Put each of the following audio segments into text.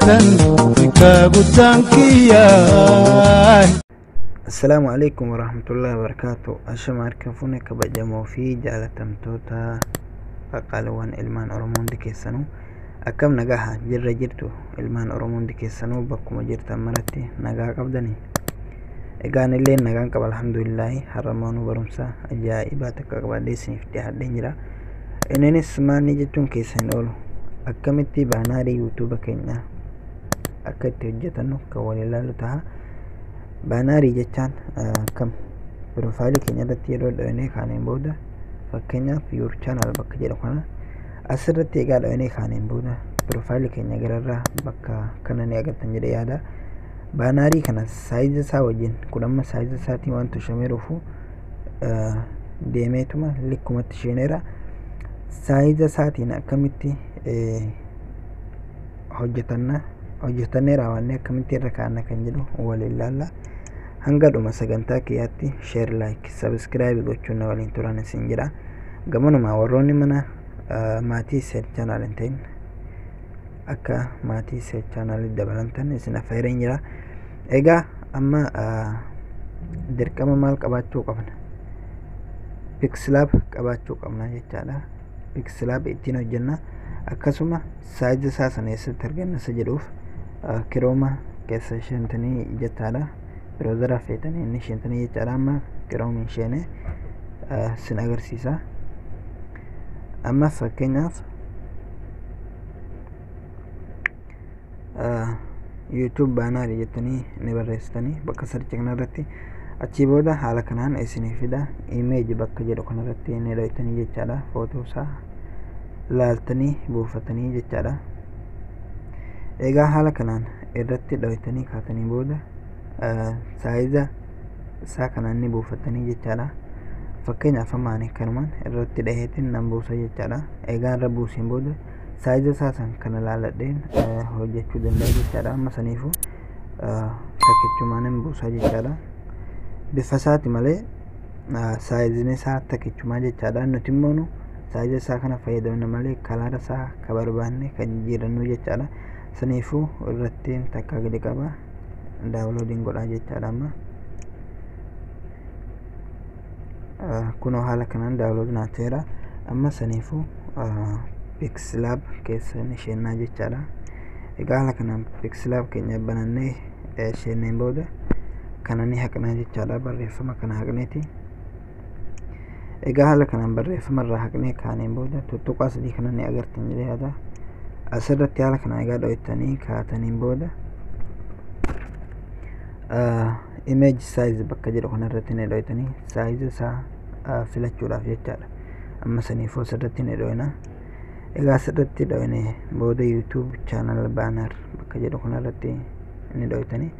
San bikka guddaan kiyyaa. Assalaamu alaikum warahmatullahi wabarakatuh. Ashama harka fuune kabajamoo fi jaalatamtoota qaqqaaliiwwan ilmaan Oromoo hundi keessanuu, akkam nagaha jirra jirtu? Ilmaan Oromoo hundi keessanuu bakkuma jirtan maratti nagaa qabdanii? Egaan illee nagaan qaba, alhamdulillahi. Har'ammoo barumsa ajaa'ibaa takka qabadhee isiniif dhiyaadheen jira. Innis maanni jechuun keessa hin oolu, akkamitti banner YouTube keenya akka itti hojjetannu kan wal ilaallu ta'a. Banner jechaan akkam profile keenya irratti yeroo dho'inee kaaneen booda, fakkeenyaaf "your channel" bakka jedhu kana asirratti egaa dho'inee kaaneen booda, profile keenya gararraa bakka kana ni agartan jedhee yaada. Banner kana size isaa wajjin kun amma size isaatiin waan toshamee dhufu deemeetuma likkumatti isheeneera. Size isaatiin akkamitti hojjetanna, hojjetannee raawwannee akkamitti irra kaa'anna kan jedhu waliin ilaalla. Hanga dhuma sagantaa kiyyaatti share, like, subscribe gochuun na waliin turan isin jedha. Gamanuma warroonni mana maatii seet channel hin ta'in akka maatii seet channel dabalamtan isin affeereen jira. Egaa amma dirqama maal qabaachuu qabna? PixelLab qabaachuu qabna jechaadha. PixelLab ittiin hojjenna. Akkasuma size isaa sana eessatti arganna isa jedhuuf, Chrome keessa sheentanii jechaadha. Browser feetanii inni sheentanii jechaadha. Amma Chrome sheene sin agarsiisa. Amma fakkeenyaaf "YouTube banner" jettanii ni barreessitanii bakka search kanarratti. Achii booda haala kanaan isinii fida. "Image" bakka jedhu kanarratti ni dhoytanii jechaadha. Footoo isaa laaltanii buufatanii jechaadha. Egaa haala kanaan irratti dhoytanii kaatanii booda, size isaa kanaan ni buufatanii jechaadha. Fakkeenyaaf amma ani kanumaan irratti dhaheetiin nan buusa jechaadha. Egaa irra buuseen booda size isaa san kana laaladheen hojjechuu danda'a jechaadha. Amma saniifuu takkichumaan hin buusa jechaadha. Bifa isaati malee size isaa takkichumaa jechaadha. Nuti immoo nu size isaa kana fayyadamna malee color isaa ka barbaanne kan jijjiirannu jechaadha. Saniifuu irratti takka gadi qaba, download godhaa jechaadha. Amma kunoo haala kanaan download naa ta'eera. Amma saniifuu PixelLab keessa ni sheennaa jechaadha. Egaa haala kanaan PixelLab keenya banannee sheenneen booda kana ni haqnaa jechaadha. Barreeffama kana haqneeti. Egaa haala kanaan barreeffama irraa haqnee kaaneen booda, tuttuqaa sadii kana ni agartan jedhee yaada. Asirratti haala kanaan egaa dho'itanii kaataniin booda, "image size" bakka jedhu kanarratti ni dho'itanii size isaa filachuudhaaf jechaadha. Amma saniifuu asirratti ni dho'ina. Egaa asirratti dho'ine booda, "YouTube channel banner" bakka jedhu kanarratti ni dho'itanii.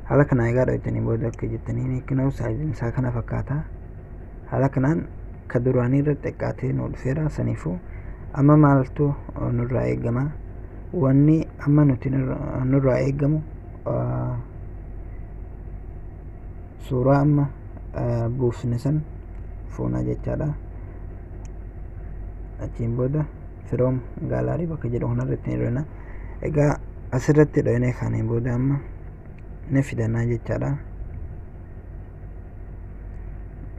Haala kanaan egaa dho'itanii booda akka jettanii, kunoo size isaa kana fakkaata. Haala kanaan ka duraanii irra xiqqaatee nu dhufeera. Saniifuu amma maaltu nurraa eegama? Wanni amma nuti nurraa eegamu suuraa amma buufne san fuunaa jechaadha. Achiin booda "from gallery" bakka jedhu kanarratti ni dho'ina. Egaa asirratti dho'inee kaaneen booda amma ni fidannaa jechaadha.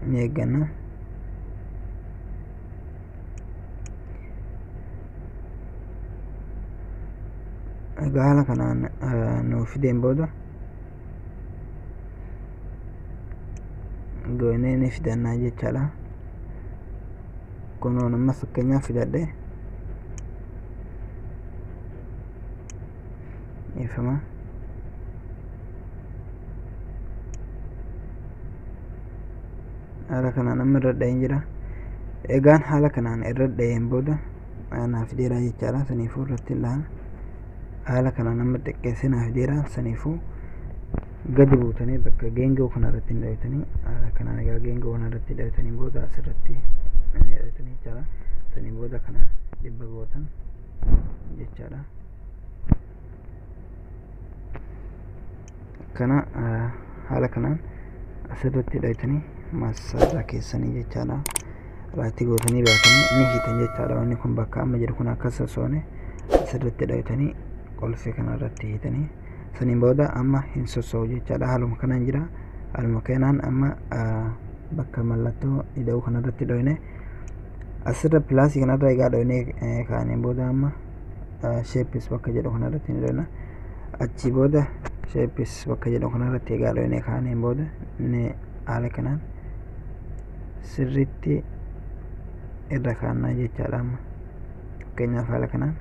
Ni eegganna. Egaa haala kanaan nu fideen booda goonee ni fidannaa jechaadha. Kunoo amma fakkeenyaaf fidadhe ifama. Haala kanaan amma irra dhaheen jira. Egaan haala kanaan irra dhaheen booda naaf fideera jechaadha. Saniifuu irratti dhaha. Haala kanaan amma xiqqeessee naaf fideera. Saniifuu gadi buutanii bakka geengoo kana irratti hin dhahitanii. Haala kanaan egaa geengoo kana irratti dhahitanii booda asirratti ni dhahitanii jechaadha. Saniin booda kana 100 gootan jechaadha. Kana haala kanaan asirratti dhahitanii maasarraa keessanii jechaadha. Right gootanii baatanii ni hiitan jechaadha. Wanni kun bakka amma jiru kun akka sossoone asirratti dhahitanii Qolfii kanarratti hiitanii saniin booda amma hin sossoo'u jechaadha. Haaluma kanaan jira. Haaluma kanaan amma bakka mallattoo ida'uu kanarratti dhoyne, asirra plus kanarra egaa dhoyne kaaneen booda amma shapes bakka jedhu kanarratti ni dhoyna. Achi booda shapes bakka jedhu kanarratti egaa dhoyne kaaneen booda ni haala kanaan sirriitti irra kaannaa jechaadha. Amma fakkeenyaaf haala kanaan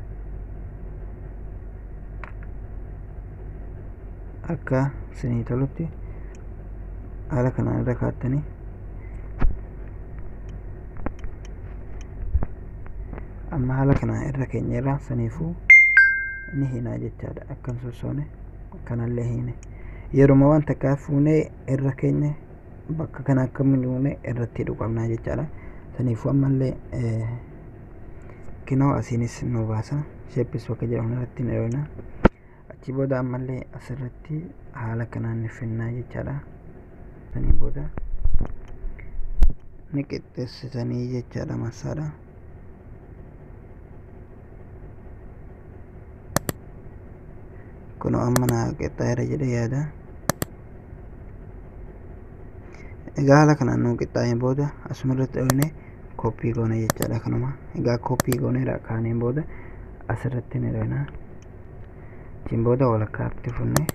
akka isinii tolutti haala kanaan irra kaattanii, amma haala kanaan irra keenyerra. Saniifuu ni hiinaa jechaadha. Akkan sossoone kanallee hiine, yeruma waan takkaa fuunee irra keenya bakka kana akka munyuune irratti hidhuu qabnaa jechaadha. Saniifuu ammallee kinoo asiinis nu baasa. Shapes bakka jedhamu irratti ni dhoyna. Achi booda ammallee asirratti haala kanaan ni finnaa jechaadha. Saniin booda ni qixxeessitanii jechaadha marsaadha. Kunoo amma naa qixxaayeera jedhee yaada. Egaa haala kanaan nuu qixxaa'een booda asuma irratti dhoyne copy goone jechaadha. Kanuma egaa copy gooneera kaaneen booda asirratti ni dhoyna. Achiin booda walakkaatti funne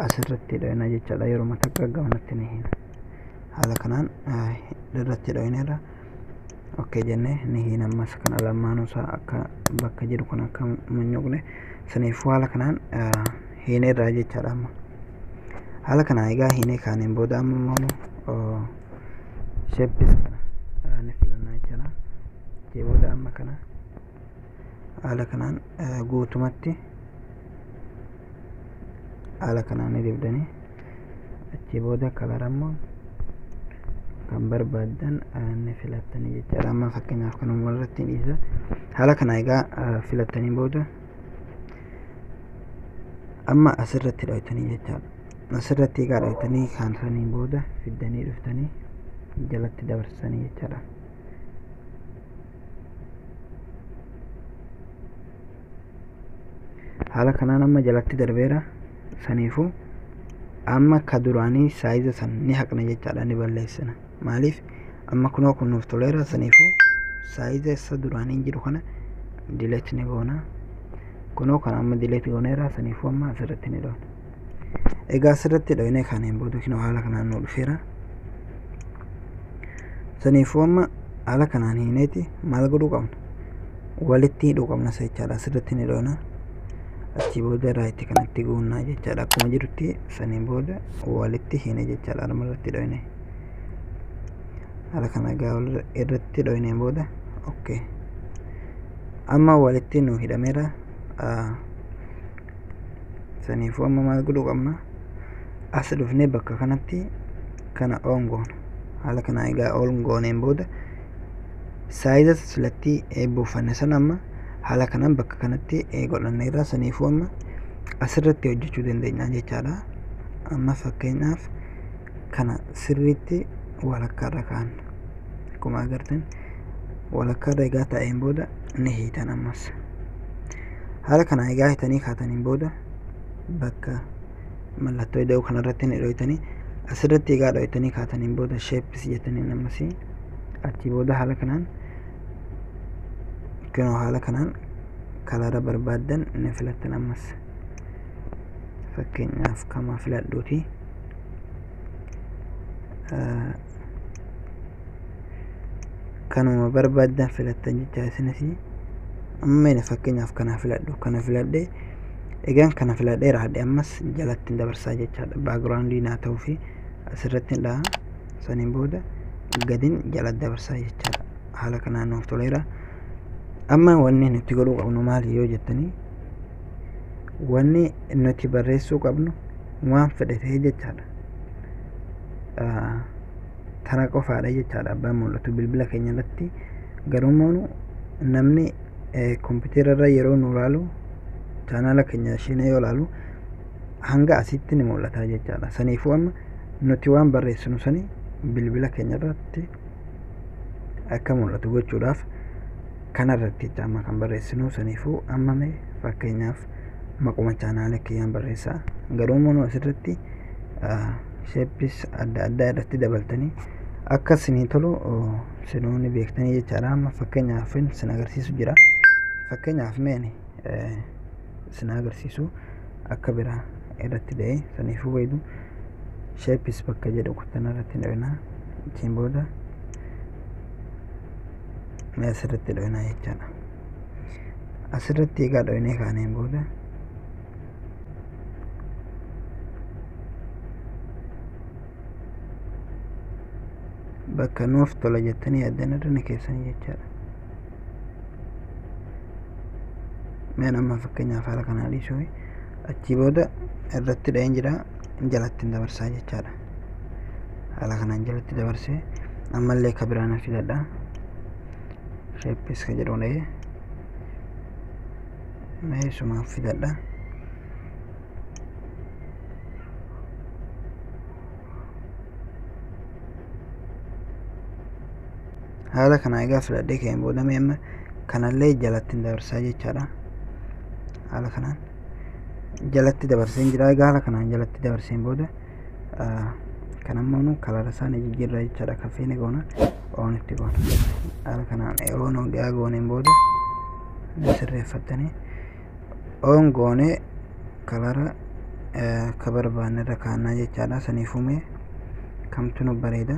asirratti dhoyna jechaadha. Yeroo takka gamanatti ni hiina. Haala kanaan irratti dhoyneerra. Okay jennee ni hiina. Ammas kana lamaanuu isaa akka bakka jiru kun akka munyuqne. Saniifuu haala kanaan hiineerra jechaadha. Amma haala kanaan egaa hiinee kaaneen booda amma immoo shapes kana ni filannaa jechaadha. Achii booda amma kana haala kanaan guutumatti haala kanaan ni dibdanii, achii booda color ammoo kan barbaaddan ni filattanii jechaadha. Amma fakkeenyaaf kanuma irratti dhiisa. Haala kana egaa filattanii booda amma asirratti dhoytanii jechaadha. Asirratti egaa dhoytanii kaansanii booda fiddanii dhuftanii jalatti dabarsanii jechaadha. Haala kanaan amma jalatti darbeera. Saniifuu amma ka duraanii size san ni haqna jechaadha, ni balleessina. Maaliif? Amma kunoo kun nuuf toleera. Saniifuu size isa duraanii jiru kana delete ni goona. Kunoo kana amma delete gooneera. Saniifuu amma asirratti ni dhoona. Egaa asirratti dhoynee kaaneen booda kinoo haala kanaan nu dhufeera. Saniifuu amma haala kanaan hiineeti maal godhuu qabna? Walitti hidhuu qabna isa jechaadha. Asirratti ni dhoona. Achi booda right kanatti guunnaa jechaadha. Akkuma jirutti saniin booda walitti hiine jechaadha. Arma irratti dhoyne. Haala kana egaa irratti dhoyneen booda okay. Amma walitti nu hidhameera. Saniifuu amma maal godhuu qabna? As dhufnee bakka kanatti kana on goona. Haala kana egaa on gooneen booda size filatti buufanne sana amma haala kanaan bakka kanatti godhanneerra. Saniifuu amma asirratti hojjechuu dandeenya jechaadha. Amma fakkeenyaaf kana sirriitti walakkaarra kaa'anna. Akkuma agartan walakkaarra egaa taa'een booda ni hiitan ammas. Haala kana egaa hiitanii kaataniin booda bakka mallattoo ida'uu kanarratti ni dhoytanii. Asirratti egaa dhoytanii kaataniin booda shapes jettanii ammasii achii booda haala kanaan kunoo haala kanaan color barbaaddan ni filattan. Ammas fakkeenyaaf kama filadhuuti, kanuma barbaaddan filattan jechaa isinis. Amma fakkeenyaaf kana filadhu. Kana filadhee, egaan kana filadhee raadhe, ammas jalatti dabarsaa jechaadha. Background naa ta'uu fi asirratti dhaha. Saniin booda gadin jala dabarsaa jechaadha. Haala kanaan nuuf toleera. Amma wanni nuti godhuu qabnu maali yoo jettanii, wanni nuti barreessuu qabnu waan fedhe ta'e jechaadha. Tana qofaadha jechaadha abbaan mul'atu bilbila keenya irratti. Garuu namni kompiitara irra yeroo nu ilaalu, chaanaala keenya isheen yoo ilaalu, hanga asitti ni mul'ata jechaadha. Saniifuu amma nuti waan barreessinu sani bilbila keenya irratti akka mul'atu gochuudhaaf kana irratti jecha amma kan barreessinu. Saniifuu amma mee Fakkeenyaaf maquma chaanaala kiyyaan barreessaa. Garuu immoo asirratti shapes adda addaa irratti dabaltanii akka isinii tolu sinuu ni beektanii jechaadha. Amma fakkeenyaaf isin agarsiisu jira. Fakkeenyaaf meeni isin agarsiisu akka biraa irratti da'ee saniifuu fayyadu shapes bakka jedhu kuttana irratti dho'inaa. Ittiin booda mee asirratti dho'inaa jechaadha. Asirratti egaa dho'inee kaaneen booda bakka nuuf tola jettanii yaaddan irra ni keessanii jechaadha. Meen amma fakkeenyaaf haala kanaa dhiisuu achii booda irratti dha'een jira jalatti dabarsaa jechaadha. Haala kanaan jalatti dabarsee ammallee ka biraan filadha. Shapes ka jedhu dha'ee mee isumaan filadha. Haala kanaa egaa filadhee ka'een booda mee amma kanallee jalatti dabarsaa jechaadha. Haala kanaan jalatti dabarseen jira. Egaa haala kanaan jalatti dabarseen booda kan ammoo nu kalara isaa ni jijjiirra jechaadha. Kan feene goona oon itti goona. Haala kanaan oon egaa gooneen booda ni sirreeffattanii oon goonee kalara ka barbaanne irra kaa'annaa jechaadha. Saniifuu mee kamtu nu bareeda?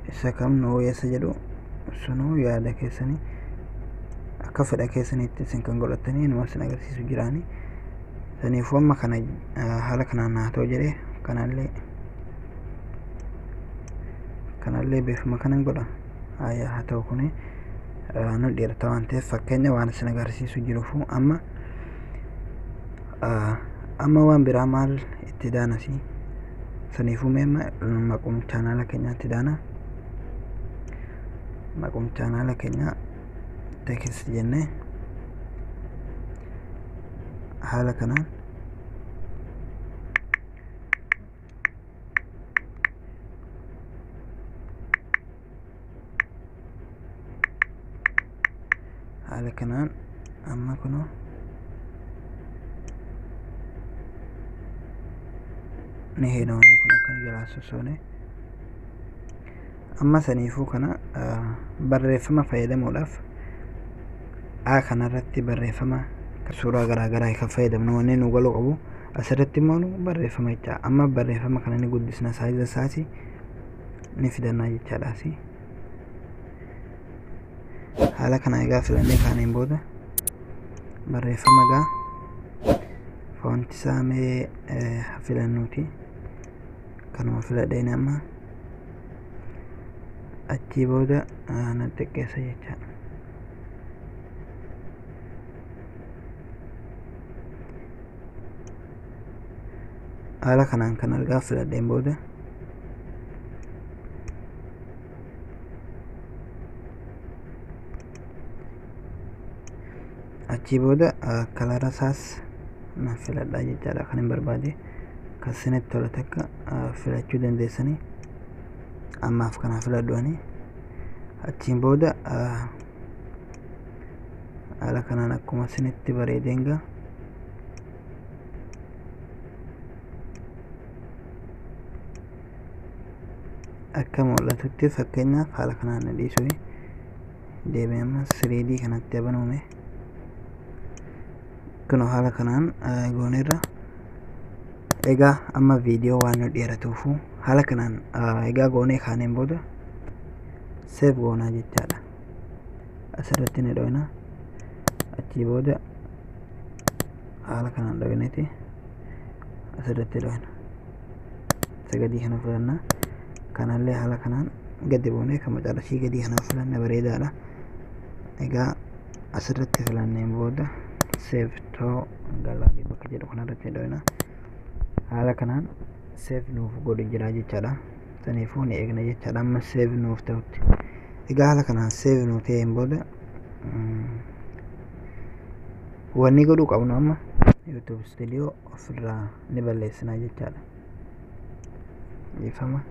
Isa kam nu wayyeessa jedhu sunuu yaada keessanii akka fedha keessaniitti isin kan godhatanii numa isin agarsiisu jiraani. Saniifuu amma kana haala kanaan haa ta'u jedhee kanallee bifuma kanan godha. Haa ta'u kuni nu dheerata waan ta'eef fakkeenya waan isin agarsiisu jiruufu amma amma waan biraa maal itti daanasi. Saniifuu mee maqum chaanaala keenyaatti daana. Maqum chaanaala keenya text jennee haala kanaan amma kunoo ni heena wanni kun akka nu jalaa sossoone. Amma saniifuu kana barreeffama fayyadamuudhaaf A kanarratti barreeffama suuraa garaagaraa kan fayyadamnu wanni nu galuu qabu asirratti immoo barreeffama jecha. Amma barreeffama kana ni guddisna saayiza isaati ni fidannaa jechaadha. Asii haala kana egaa filannee kaaneen booda barreeffama egaa foonti isaa mee filannuuti kanuma filadheen amma achii booda na xiqqeessa jechaadha. Haala kanaan kan argaa filadheen booda achii booda kalara isaas na filadhaa jechaadha. Kan hin barbaade kan isinitti tole takka filachuu dandeessanii ammaaf kanaa filadhuani. Achiin booda haala kanaan akkuma isinitti bareedeen gaa akka mul'atutti fakkeenyaaf haala kanaan na dhiisuu deebi'ee amma 3D kanatti abanuume kunoo haala kanaan gooneerra. Egaa amma viidiyoo waan nu dheeratuufu haala kanaan egaa goonee kaaneen booda seef goonaa jechaadha. Asirratti ni dho'ina. Achii booda haala kanaan dho'ineeti asirratti dho'ina. Isa gadii kana filannaa. Kanallee haala kanaan gadi buunee kan macarrashii gadii kana filanne bareedaadha. Egaa asirratti filanneen booda save to gallery bakka jedhu kanarratti dho'ina. Haala kanaan save nuuf godhu jira jechaadha. Saniifuu ni eegna jechaadha amma save nuuf ta'utti. Egaa haala kanaan save nuuf ta'een booda wanni godhuu qabnu amma YouTube Studio ofirraa ni balleessinaa jechaadha. Dhiifama.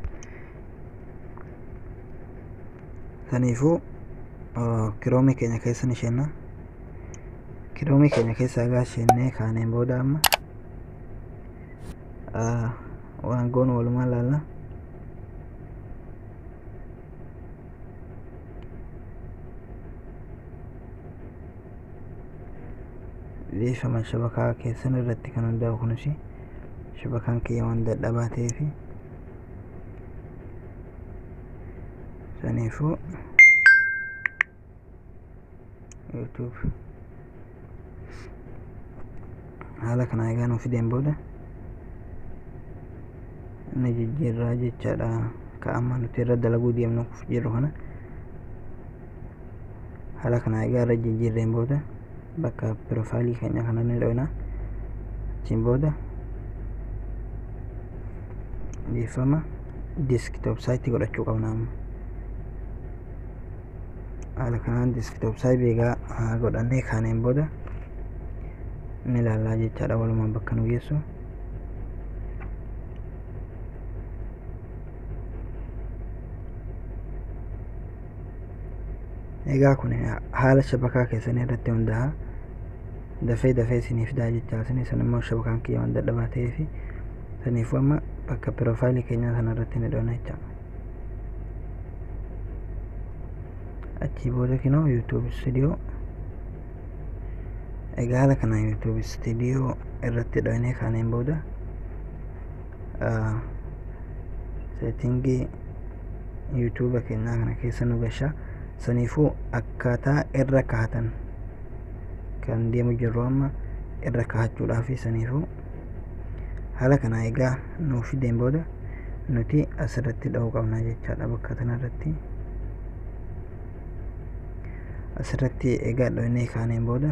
Saniifuu Chrome keenya keessa ni seenna. Chrome keenya keessa egaa seennee kaaneen booda amma waan goonu walumaan laalla. Dhiifama, shabakaa keessan irratti kan hundaa'u kunis shabakaan kiyya waan dadhabaa ta'eef saniifuu YouTube haala kanaa egaa nuuf fideen booda ni jijjiirraa jechaadha. Ka amma nuti irra dalaguu deemnu jirru kana haala kanaa egaa irra jijjiirreen booda bakka profile keenya kana ni dhoyna. Achiin booda, dhiifama, desktop site godhachuu qabna. Amma haala kanaan desktop site egaa godhannee kaaneen booda ni ilaallaa jechaadha walumaan bakka nu geessu. Egaa kun haala shabakaa keessanii irratti hundaa'a. Dafee dafee isiniif fidaa jechaa isin san immoo shabakaan kiyya waan dadhabaa ta'eef saniifuu amma bakka profile keenyaa sana irratti ni dhoona jecha. Achii booda kinoo YouTube Studio. Egaa haala kanaan YouTube Studio irratti dhoonee kaaneen booda setting YouTube keenyaa kana keessa nu gashaa. Saniifuu akkaataa irra kaa'atan kan deemu jirru amma irra kaa'achuudhaaf. Saniifuu haala kanaa egaa nuuf fideen booda nuti asirratti dha'uu qabna jechaadha. Bakka kanarratti asirratti egaa dhoonee kaaneen booda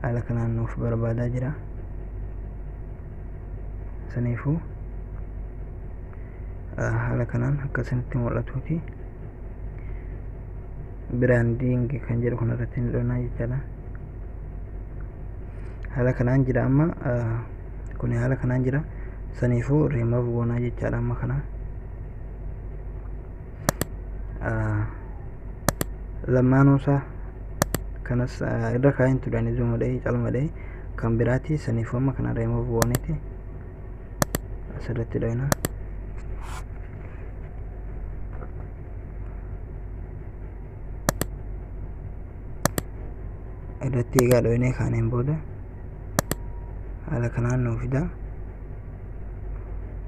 haala kanaan nuuf barbaadaa jira. Saniifuu haala kanaan akkasinitti mul'atuuti branding kan jedhu kanarratti ni dhoonaa jechaadha. Haala kanaan jira amma kun haala kanaan jira. Saniifuu remove goonaa jechaadha. Amma kana lammaanuusaa kanas irra kaa'een turani zoom dha'ee calma dha'ee kan biraati. Saniifuu amma kana remove gooneeti asirratti dhoyna. Irratti egaa dhoynee kaaneen booda haala kanaan nuu fida.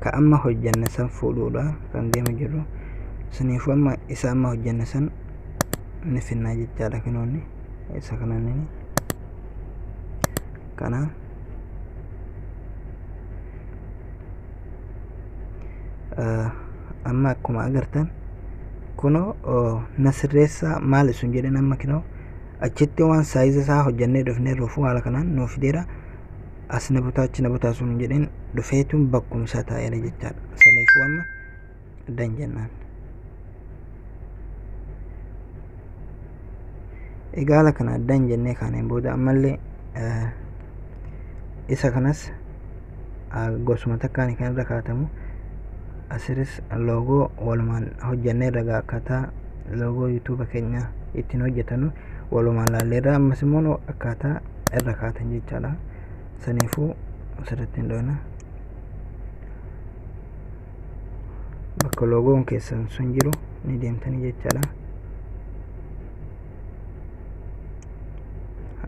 Ka amma hojjanne san fuudhuudha kan deemu jirru. Saniifuu amma isa amma hojjanne san ni finnaa jechaadha. Kinoonni isa kanannini kana amma akkuma agartan kunoo na sirreessaa maal isun jedhan. Amma kinoo achitti waan size isaa hojjannee dhufnee ruufuu haala kanaan nuu fideera. As na butaa, achi na butaa sun jedheen dhufeetuun bakkuma isaa taa'eera jechaadha. Saniifuu amma dan jennaan. Egaa haala kana done jennee kaaneen booda ammallee isa kanas gosuma takkaan kan irra kaa'atamu. Asiris logo walumaan hojjannee irra akkaataa logo YouTube keenya ittiin hojjetanu walumaan laalleerra. Ammas immoo akkaataa irra kaa'atan jechaadha. Saniifuu asirratti hin dhoyna. Bakka logoon keessan sun jiru ni deemtanii jechaadha.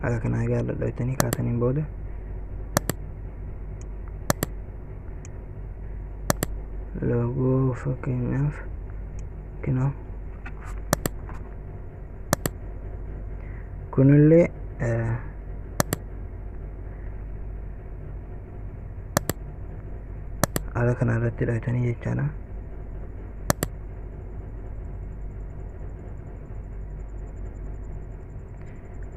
Haala kanaa egaa dhadhoytanii kaataniin booda logo fakkeenyaaf kinoo kunillee haala kana irratti dhoytanii jechaadha.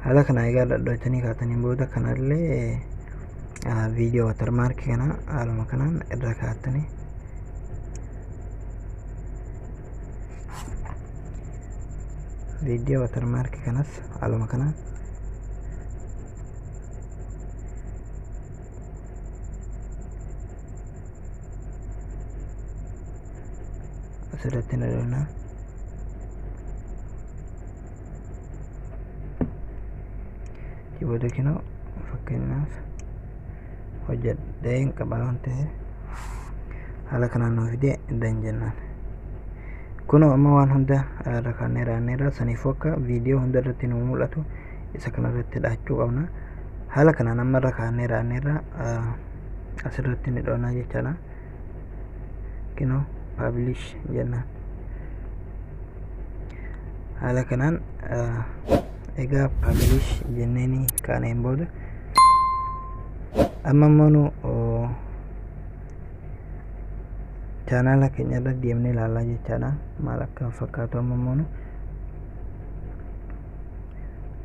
Haala kana egaa dhadhoytanii kaataniin booda kanallee viidiyoo watermark kana haaluma kanaan irra kaa'attanii viidiyoo watermark kanas haaluma kanaan asirratti ni dhoofna. Achi booda kinoo fakkeenyaaf hojjedheen qaba waan ta'eef haala kanaan nuu fidee dan jennaan. Kunoo amma waan hunda irra kaannee raanneerra. Saniifuu akka viidiyoo hunda irratti nu mul'atu isa kanarratti dhahachuu qabna. Haala kanaan amma irra kaannee raanneerra, asirratti ni dhoonaa jechaadha. Kinoo publish jennaan. Haala kanaan egaa publish jenneeni kaaneen booda amma immoo nu chaanaala keenya irra deemnee ilaalaa jechaadha. Maal akka fakkaatu amma immoo nu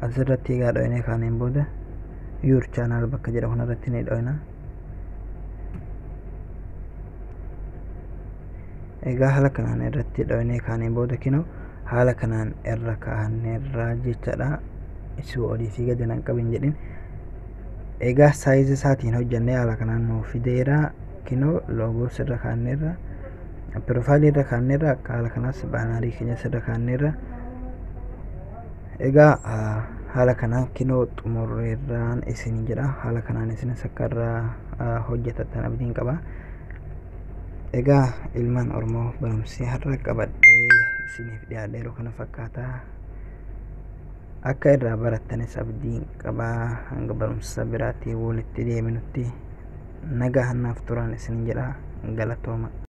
asirratti egaa dho'inee kaaneen booda your channel bakka jedhamu kanarratti ni dho'ina. Egaa haala kanaan irratti dho'inee kaaneen booda kinoo haala kanaan irra kaa'anneerra jechaadha. Isuu olii fi gadi nan qabin jedhin. Egaa saayizii isaatiin hojjannee haala kanaan nuu fideera. Kinoo loogoo sirra kaa'anneerra, piroofaayilii irra kaa'anneerra, akka haala kanaas baanarii keenya sirra kaa'anneerra. Egaa haala kanaan kinoo xumurreerraan isin jedha. Haala kanaan isinis akka irraa hojjetattan abdiin qaba. Egaa ilmaan Oromoo, barumsi har'a qabadhee isiniif dhiyaadheeru kana fakkaata. Akka irraa barattanis abdiin qaba. Hanga barumsa biraatti walitti deebinutti nagaa hannaaf turan isin jedha. Galatooma.